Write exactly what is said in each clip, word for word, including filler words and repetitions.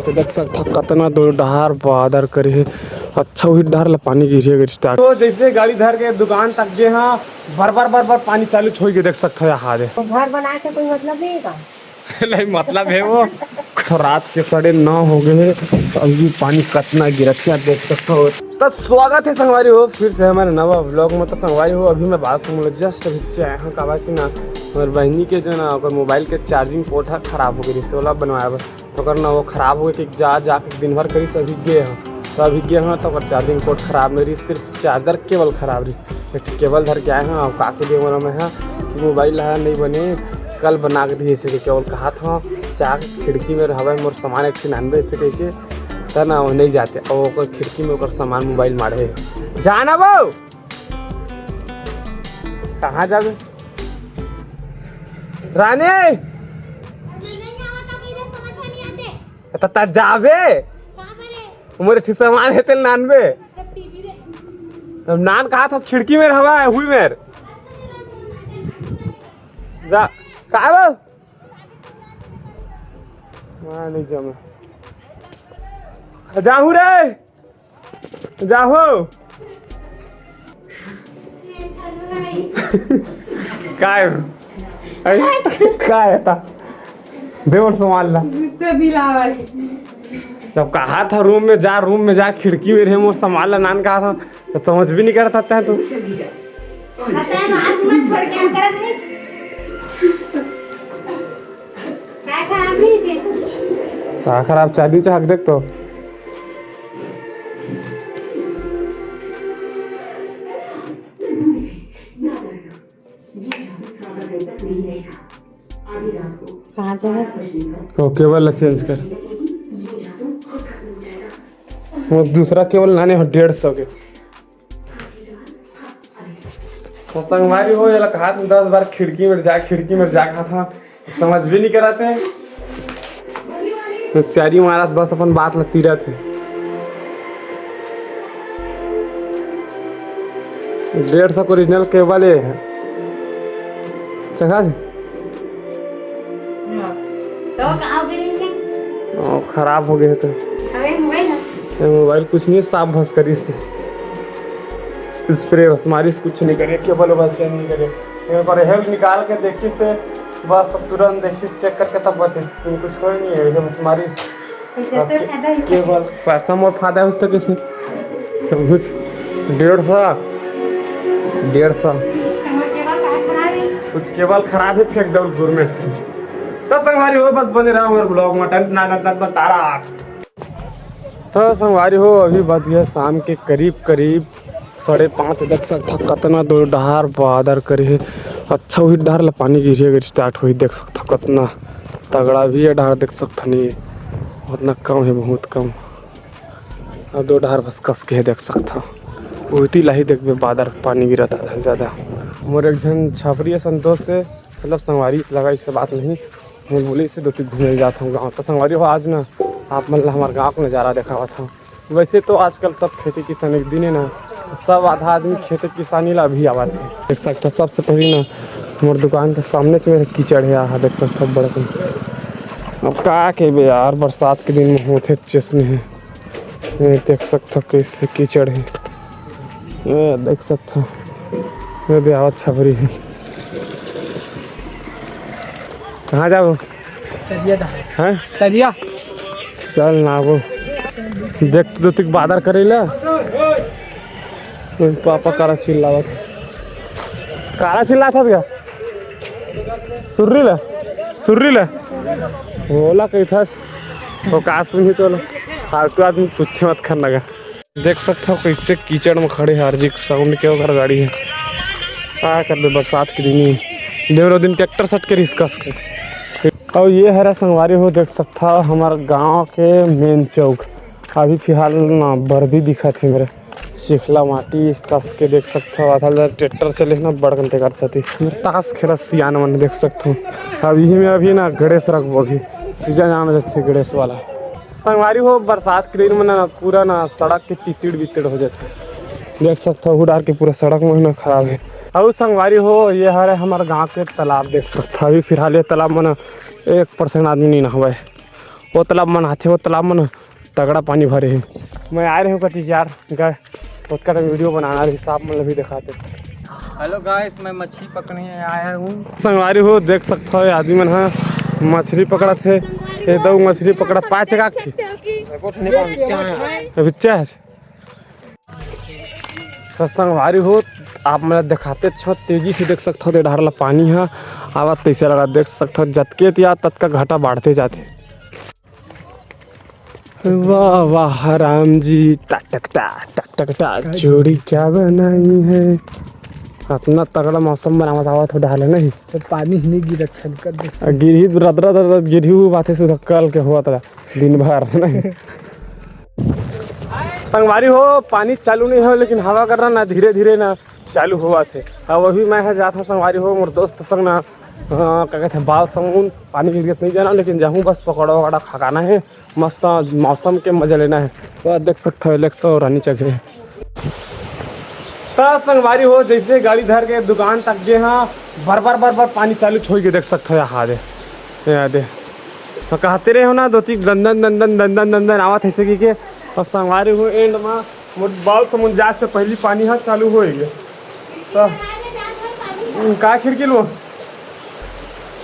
तो देख सकथव कतना दो डहार बादर करे हे। अच्छा, उही डहार ला पानी गिरे गिर स्टार्ट। तो जैसे गाड़ी धर के दुकान तक गे हाँ, बर बर बर बर पानी चालू होई गे, देख सकथव यहाँ दे। तो घर बनाए से कोई मतलब नहीं है का? नहीं, मतलब है वो। तो रात के साढ़े नौ हो गए हे, तो अभी पानी कतना गिरत हे, देख सकथव। तो स्वागत हे संगवारी हो फिर से हमारे नवा vlog में। तो संगवारी हो, अभी मैं बात सुन लो, just अभी आए हूँ, काबर कि ना हमारे बहिनी के जो ना ओकर मोबाइल के charging port है खराब हो गई, रिस ओला बनवाए बर। तो ओकर ना वो खराब हो गए कि जा जा के दिन भर करी से अभी गे हूँ। तो अभी गे हूँ तो ओकर charging port खराब नहीं रही, सिर्फ charger cable खराब रही। एक ठो cable धर के आए हैं, अब का के लिए बोला मैं हाँ कि मोबाइल है नहीं बने, कल बना के दिए, इसे cable कहा था, चाह खिड़की में रहवे मोर सामान एक ठिन आनबे, इसे कह के, त ना वो नहीं जाते, और ओकर खिड़की में ओकर सामान मोबाइल मारे हे। जाना बो, कहाँ जाबे रानी? त, त जाबे। मोर एक ठिन सामान हे, तेल नानबे। अब नान कहा था, खिड़की में हवा है, हुई मेर। जा, का बो? हाँ, नहीं जमे। जाहू रे, जाहू। काय? अरे, काय आता? दे मोर सामान ला। गुस्सा दिलावा। तब कहा था रूम में जा, रूम में जा, खिड़की में रहे, मोर सामान ला नान कहा था, तो समझ भी नहीं करता था तू। पता है, आज मैं छोड़ के हम करत नहीं। काय खराब नहीं से? का खराब, चार दिन चाहक देख तो। कहाँ जाना? तो केबल ला चेंज कर। वो दूसरा केबल लाने हो डेढ़ सौ के। तो संगवारी हो, ये लोग हाथ में दस बार खिड़की में जा, खिड़की में जा कहा था, समझ भी नहीं कराते हैं। होशियारी मारत बस अपन बात ला तीरत हे। डेढ़ सौ के ओरिजिनल केबल ये है। चंगा जी? हाँ। तो का हो गई इसे? ओ, खराब हो गए तो। अबे मोबाइल है। ये मोबाइल कुछ नहीं, साफ भस करी से। स्प्रे बस मारिस, कुछ नहीं करे, केबल वेबल चेंज नहीं करे। एक बार हेल निकाल के देखी से, बस तब तुरंत देखी से, चेक करके तब बते। लेकिन कुछ कोई नहीं है, ये बस मारिस। पैसा तो के-, फायदा ही केबल, पैसा मोर फायदा है उस तक से। सब कुछ डेढ़ सौ, डेढ़ सौ। हमारे केबल का खराब है। कुछ केबल खराब है, फेंक दो दूर में। तो संगवारी हो, बस बने रहो हमारे vlog में। टन टन टन टन तारा। तो संगवारी हो, अभी बज गया शाम के करीब करीब साढ़े पाँच। देख सकथव कतना दो डहार बादर करे हे। अच्छा, उही डहार ला पानी गिरे गिर स्टार्ट होई। देख सकथव कतना तगड़ा भी है डहार, देख सकथव नहीं, उतना कम है, बहुत कम। और दो डहार बस कस के है, देख सकथव उहती लाही देखबे बादर पानी गिरत है ज़्यादा। मोर एक झन छपरी है संतोष से, मतलब संगवारी से लगा, इससे बात नहीं। मैं बोले इससे दो तीन घूमे जात हूँ गाँव। तो संगवारी हो, आज ना आप मन ला हमारे गाँव का नज़ारा देखावत हूँ। वैसे तो आजकल सब खेती किसानी के दिन है ना, सब आधा आदमी खेती किसानी ला अभी आवत है। देख सकथव, सबसे पहले ना हमारे दुकान के सामने से मेरे कीचड़ है, यहाँ देख सकथव बड़ा। अब का के बे यार, बरसात के दिन में होथे चेसने है। ये देख सकथव कैसे कीचड़ है। ये देख सकथव, ये भी आवत छपरी है। कहाँ जाबो? तरिया दा। हैं? तरिया। चल ना वो। देख तो तिक बादर करे ला। पापा कारा चिल्लावत। कारा चिल्लात हस का? सुर्री ला? सुर्री ला? ओला कही था। तो का सुनी तो ला। फालतू आदमी पूछे मत करना का। देख सकथव कैसे कीचड़ में खड़े हे, आरजी के सामने के ओकर गाड़ी है। का करबे, बरसात के दिन ही। देवरो दिन ट्रैक्टर सट के रिस कस के। और ये हरा संगवारी हो, देख सकथव हमार गांव के मेन चौक। अभी फिलहाल ना बर्दी दिखत हे मेरे, चिखला माटी कस के देख सकथव। आधा ले ट्रैक्टर चले हे ना, बड़कन ते कर सती। मेरे ताश खेला सियान मन देख सकथव। अब यही में अभी ना गणेश रखबो, अभी सीजन आना जाते गणेश वाला। संगवारी हो, बरसात के दिन में ना पूरा ना सड़क के तितिड़ बितिड़ हो जाथे। देख सकथव, हु डार के पूरा सड़क में ना खराब है। अउ संगवारी हो, ये हरे हमारे गांव के तालाब, देख सकथव। अभी फिलहाल ये तालाब में ना एक परसेंट आदमी नहीं नहावे। वो तालाब मन आथे, वो तालाब मन तगड़ा पानी भरे हे। मैं आए रहे हूँ कति यार, गए ओतका time video बनाना रही, आप मन ल भी दिखाते। हेलो गाइस, मैं मछली पकड़ने आया हूँ। संगवारी हो, देख सकत हो, ये आदमी मन ह मछली पकड़त हे। ये दऊ मछली पकड़त, पाँच का बिच्चा है। तो संगवारी हो, आप मन ल दिखाते अच्छा तेजी से देख सकत हो, ते डहर ला पानी ह आवत तइसे लगा, देख सकत हो, जतके तिया ततका घाटा बाढ़ते जाथे। वाह वाह राम जी, टक टक टा, टक टक टा, जोड़ी क्या बनाई है। अतना तगड़ा मौसम बनावत आवत हो डहर ले नहीं। तो पानी ही नहीं गिरा, छलकत बस। आ, गिरही रदरा रदरा गिरही, वो बात है सुधा कल के हुआ तला दिन भर नहीं। संगवारी हो, पानी चालू नहीं हो, लेकिन हवा कर रहा ना, धीरे धीरे ना चालू हुआ थे। अब अभी मैं है जात हूँ संगवारी हो, मोर दोस्त संग ना, अ, का कहते हैं, बाल समून पानी गिर नहीं जाना, लेकिन जाहूँ बस पकौड़ा वकौड़ा खकाना है, मस्त मौसम के मजा लेना है। तो देख सकते हो, लेक्सो रानी चघे। त संगवारी हो, जैसे गाड़ी धर के दुकान तक गे हाँ, भर भर भर भर पानी चालू छोड़ के देख सकते हो। यहाँ दे, यहाँ दे, तो कहते रहे हो ना, दो तीन दंदन दंदन दंदन दंदन आवत है सकी के। और संगवारी हो, एंड में मोर बाल समुंद जाए से पहली पानी हा चालू हो गया। तो हम्म, का खिड़की लो?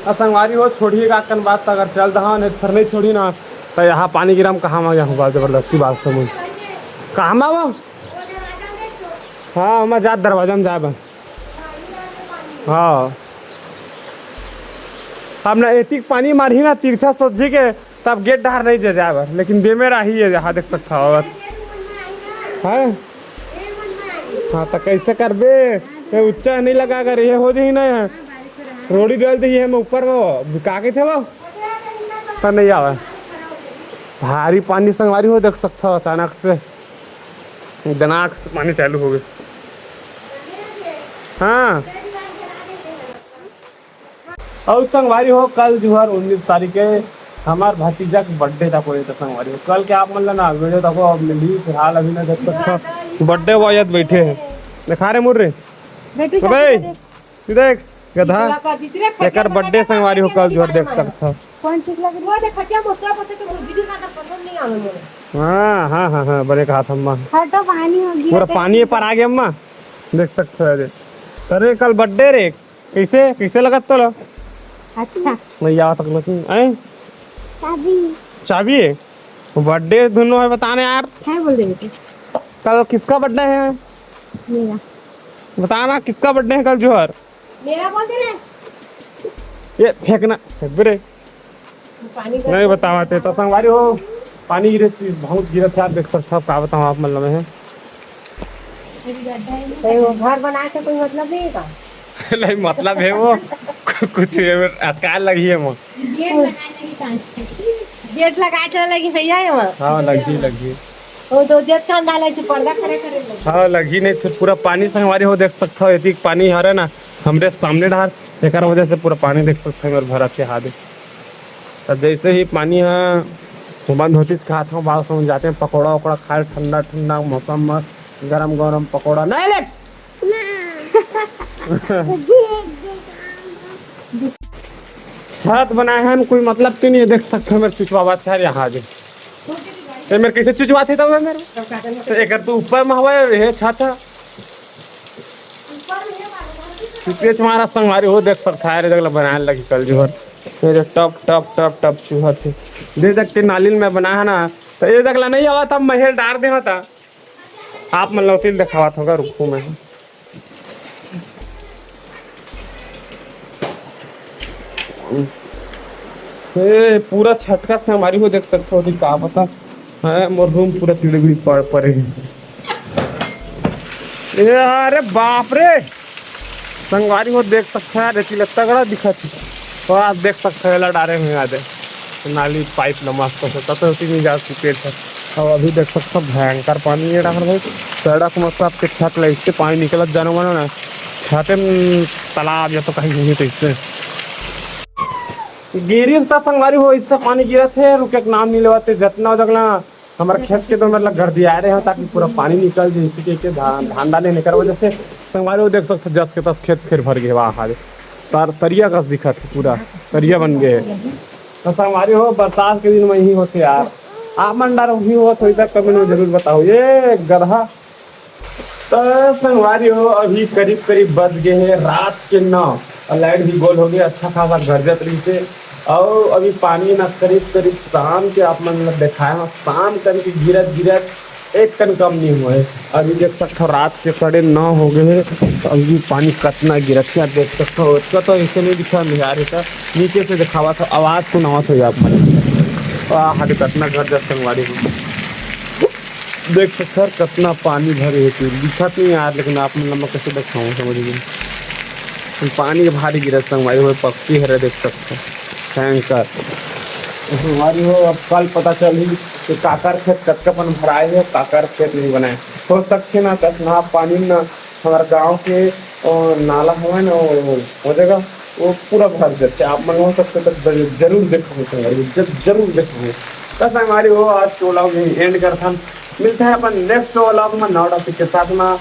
आ संगवारी हो, छोड़िए का कन बात, अगर चल दहा नहीं, फिर नहीं छोड़ी ना, तो यहाँ पानी गिरा में कहाँ में गया हूँ, बाल जबरदस्ती बाल समुंद कहाँ में वो? हाँ, हम जात दरवाजा में जाए बन। हाँ, अब ना एतिक पानी मारही ना तिरछा सोझी के, तब गेट डहर नहीं जे जाए बर, लेकिन दे में राही है, जहाँ देख सकता हो। हैं? हाँ, तो कैसे करबे? ये उच्चा नहीं लगा कर, ये हो जाही ना, रोड़ी डाल दी है, मैं ऊपर में वो, का कहते वो? पर नहीं आवे। भारी पानी संगवारी हो, देख सकता हो, अचानक से, अचानक से पानी चालू हो गए। हाँ। और संगवारी हो, कल जुहर उन्नीस तारीख के हमार भतीजा के birthday था कोई तो संगवारी हो। कल के आप मन ला ना video तको अब मिली, फिलहाल अभी ना देख सकता। Birthday boy याद बैठे हैं। दिखा रे मुर्रे। बेटी अबे, का ये देख, गधा। एकर birthday संगवारी हो, कल जुहर देख सकता। कौन चीज लग रही है? वो देख, खटिया मोसरा बसे तो मुर्गी भी ज्यादा पसंद नहीं आवे मोरे। हाँ, हाँ, हाँ, हाँ, बड़े कहा था अम्मा। हटो, पानी हो गया। पूरा पानी पर आ गया अम्मा। देख सकते हो, अरे। अरे, कल birthday रे। कैसे, कैसे लगत तोला? अच्छा। नहीं आवत तक लेकिन, हैं? चाबी। चाबी है? Birthday दोनों है, बताना यार। है बोल दे बेटी। कल किसका birthday है? मेरा। बताना किसका birthday है कल जुहर? मेरा बोल दे रे। ये फेंकना, फेंक दे रे। पानी का नहीं बतावा ते तो संगवारी हो, पानी गिरे चीज बहुत गिरत है, आप देख सकते हो, का बताऊँ आप, मतलब है। तो वो घर बनाए से कोई मतलब नहीं है का? नहीं, मतलब है वो, कुछ ये अटकाए लगी है वो। गेट लगाए लगी कांच के। गेट लगाए चले लगी भैया ये वो। हाँ, लगी, लगी। वो तो जेठ खान डाले से पर्दा खड़े करे लगी। हाँ, लगी नहीं तो पूरा पानी संगवारी हो, देख सकते हो, इतनी पानी हरे ना हमरे सामने डहर, एकर वजह से पूरा पानी देख सकते हो, मेरे भरा के हाथ। तब जैसे ही पानी ह बंद होतिस, खात हूँ, बाल समझ जाते हैं, पकौड़ा वकौड़ा खाए, ठंडा ठंडा मौसम में गरम गरम पकौड़ा। नहीं, एलेक्स! छत बनाए हैं, कोई मतलब तो नहीं है, देख सकते हो, मेरे चुचवा बात यार यहाँ आ जाए। ये मेरे कैसे चुचवा थे तब मेरे? तो एक तो ऊपर में हवा है, ये छत है। पेच मारा संगवारी हो, देख सकता है, रे देख ला, बनाए लगी कल जुहर। मेरे टप टप टप टप चुहत है। दे सकते नालिन में बना है ना, तो ये देख ला, नहीं आवा था, महल डार दे होता। आप मन लौटिल दिखावा था, रुकू मैं। ए, पूरा छटका से हमारी हो, देख सकते हो, अभी का पता है, मोर रूम पूरा तिड़गुड़ी पड़ पड़े है। ए, अरे बाप रे, संगवारी हो, देख सकते हैं, रेतीला तगड़ा दिखत है। तो आप देख सकते हैं, एला डारे हुए आदे नाली पाइप ल मस्त से तत होती नहीं जा चुके थे। अब अभी देख सकते हो, भयंकर पानी ये रहा भाई, सड़क में सबके छत ले इसके पानी निकलत जानो मानो ना, छाते में तालाब या तो कहीं नहीं तो इससे गिरी था संगवारी हो, इससे पानी गिरत है, रुके के नाम नहीं लेवाते, जतना हो जगना हमारे खेत के तो मतलब घर दिया रहे हैं ताकि पूरा पानी निकल जाए, इसी के, के धान, धान डाले निकल वजह से संगवारी हो देख सकते हो, जस के तस खेत फिर भर गए वहाँ हाल। तार तरिया कस दिखत है, पूरा तरिया बन गए है। तो संगवारी हो, बरसात के दिन में ही होथे यार। आप मन डर भी होत होही त comment में जरूर बताओ। ये गधा। तो संगवारी हो, अभी करीब करीब बज गए हैं रात के नौ और लाइट भी गोल हो गई, अच्छा खासा गरजत रहिसे। और अभी पानी ना करीब करीब शाम के आप मन ला देखाए हंव, शाम करके गिरत गिरत एक कन कम नहीं हुए। अभी देख सकथो रात के साढ़े नौ हो गए हैं, तो अभी भी पानी कतना गिरत है, आप देख सकथो। ओतका तो ऐसे नहीं दिखा, अंधियार है, तो नीचे से दिखावत हंव, आवाज सुनावत होही आप मन। आ, हरे कतना गरजत संगवारी हो। देख सकथो यार, कतना पानी भरे हे, तू दिखत नहीं यार, लेकिन आप मन ला मैं कैसे दिखाऊं, समझ गए। पानी भारी गिरत संगवारी हो, पक्षी हरे देख सकथो, टैंकर। संगवारी हो, अब कल पता चलही कि काकर खेत कतका पन भराए हे, काकर खेत नहीं बनाए। हो सकथे ना, कस ना पानी ना हमारे गांव के, अ, नाला हवय ना, वो, वो जगह वो पूरा भर जाथे। आप मन हो सकथे त जरूर, जरूर देखो संगवारी, ज-, जरूर देखो। बस संगवारी हो, आज के vlog यही end करथन। मिलते हैं अपन next vlog में नवा topic के साथ में।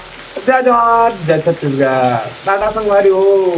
जय जोहार, जय छत्तीसगढ़, टाटा संगवारी हो।